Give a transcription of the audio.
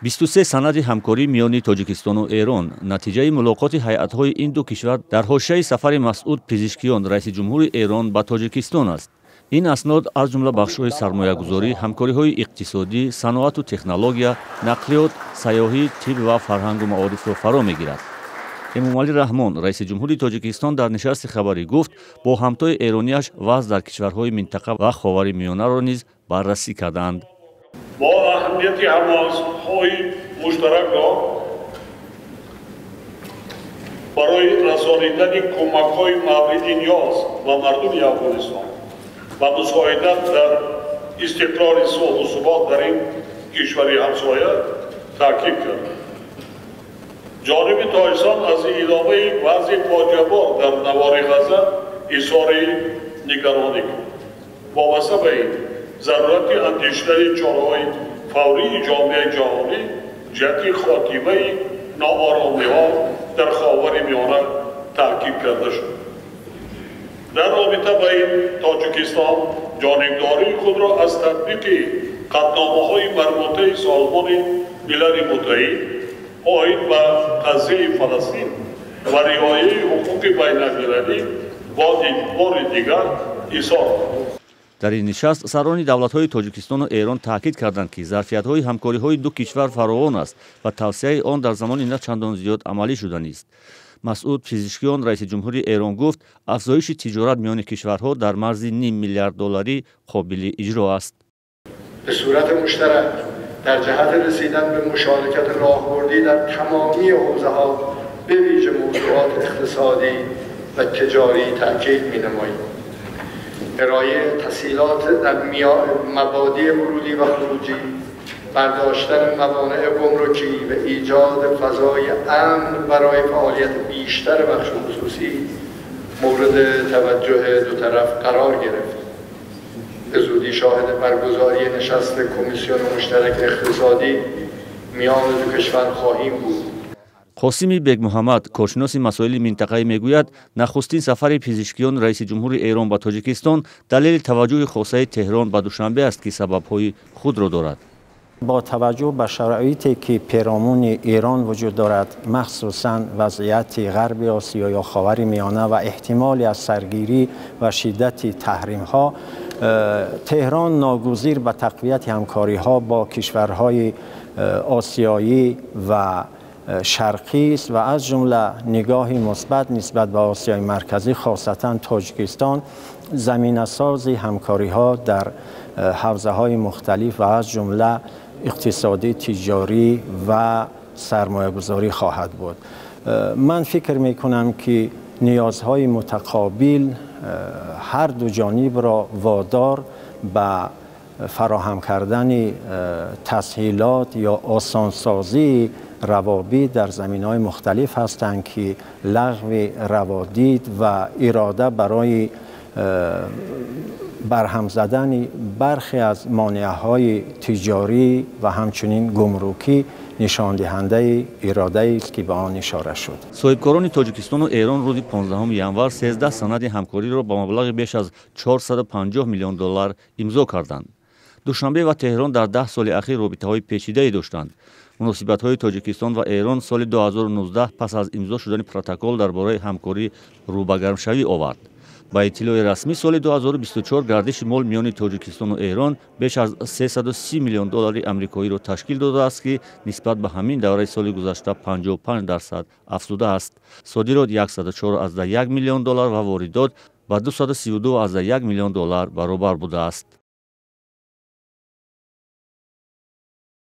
23 санади ҳамкорӣ миёни Тоҷикистону Эрон натиҷаи мулоқоти ҳайатҳои ин ду кишвар дар ҳошияи сафари Масъуд Пизишкиён, раиси ҷумҳури Эрон, ба Тоҷикистон аст. Ин аснод аз ҷумла бахшҳои сармоягузорӣ, ҳамкориҳои иқтисодӣ, саноату технология, нақлиёт, сайёҳӣ, тиб ва фарҳангу маорифро фаро мегирад. Эмомалӣ Раҳмон, раиси ҷумҳури Тоҷикистон, дар нишасти хабарӣ гуфт, бо ҳамтои эронияш вазъ дар кишварҳои минтақа ва Ховари Миёнаро низ баррасӣ карданд. Мо аҳамияти ҳамоҳангиҳои муштаракро барои расонидани кӯмакҳои мавриди ниёз ба мардуми Афғонистон ва мусоидат дар истиқрори сулҳу субот дар ин кишвари ҳамсоя таъкид кард. Ҷониби Тоҷикистон аз идомаи вазъи фоҷиабор дар навори Ғазза изҳори нигаронӣ кард. Вобаста ба ин зарурати андешидани чораҳои фаврии ҷомеаи ҷаҳонӣ ҷиҳати хотимаи нооромиҳо дар Ховари Миёна таъкид карда шуд. Дар робита ба ин Тоҷикистон ҷонибдории худро аз татбиқи қатъномаҳои марбутаи Созмони Милали Муттаҳид оид ба қазияи Фаластин ва риояи ҳуқуқи байналмилалӣ бори дигар изҳор кард. Дар ин нишаст сарони давлатҳои Тоҷикистону Эрон таъкид карданд, ки зарфиятҳои ҳамкориҳои ду кишвар фаровон аст ва тавсеаи он дар замони на чандон зиёд амалӣ шуданист. Масъуд Пизишкиён, раиси ҷумҳури Эрон, гуфт, афзоиши тиҷорат миёни кишварҳо дар марзи ним миллиард долларӣ қобили иҷро аст. به صورت مشترک در جهت رسیدن به مشارکت راهبردی در تمامی حوزه‌ها به ویژه موضوعات اقتصادی و تجاری تاکید می‌نماییم. ارائه تسهیلات در مبادی ورودی و خروجی، برداشتن موانع گمرکی و ایجاد فضای امن برای فعالیت بیشتر بخش خصوصی مورد توجه دو طرف قرار گرفت. به زودی شاهد برگزاری نشست کمیسیون مشترک اقتصادی میان دو کشور خواهیم بود. Қосими Бегмуҳаммад, коршиноси масоили минтақаӣ, мегӯяд, нахустин сафари Пизишкиён, раиси ҷумҳури Эрон, ба Тоҷикистон далели таваҷҷӯҳи хосаи Теҳрон ба Душанбе аст, ки сабабҳои худро дорад. با توجه به شرایطی که پیرامون ایران وجود دارد، مخصوصا وضعیت غرب آسیا یا خاور میانه و احتمال از سرگیری و شدت تحریم ها، تهران ناگزیر به تقویت همکاری ها با کشورهای آسیایی و شرقی است و از جمله نگاه مثبت نسبت به آسیای مرکزی، خاصتا تاجیکستان، زمینه ساز همکاری ها در حوزه های مختلف و از جمله اقتصادی، تجاری و سرمایه گذاری خواهد بود. من فکر می کنم که نیازهای متقابل هر دو جانب را وادار به فراهم کردن تسهیلات یا آسانسازی روابط در زمینه‌های مختلف هستند که لغو روادید و اراده برای برهم زدن برخی از مانع‌های تجاری و همچنین گمرکی نشان دهنده اراده است که به آن اشاره شد. Соҳибкорони Тоҷикистону Эрон рӯзи 15 январ 13 санади ҳамкориро ба маблағи беш аз 450 миллион доллар имзо карданд. Душанбе ва Теҳрон дар 10 соли ахир робитаҳои печидае доштанд. Муносибатҳои Тоҷикистон ва Эрон соли 2019 пас аз имзо шудани протокол дар бораи ҳамкорӣ рӯ ба гармшавӣ овард. Ба иттилои расмӣ, соли 2024 гардиши мол миёни Тоҷикистону Эрон беш аз 330 миллион доллари амрикоиро ташкил додааст, ки нисбат ба ҳамин давраи соли гузашта 55% афзудааст. Содирот 104,1 миллион доллар ва воридот ба 232,1 миллион доллар баробар будааст.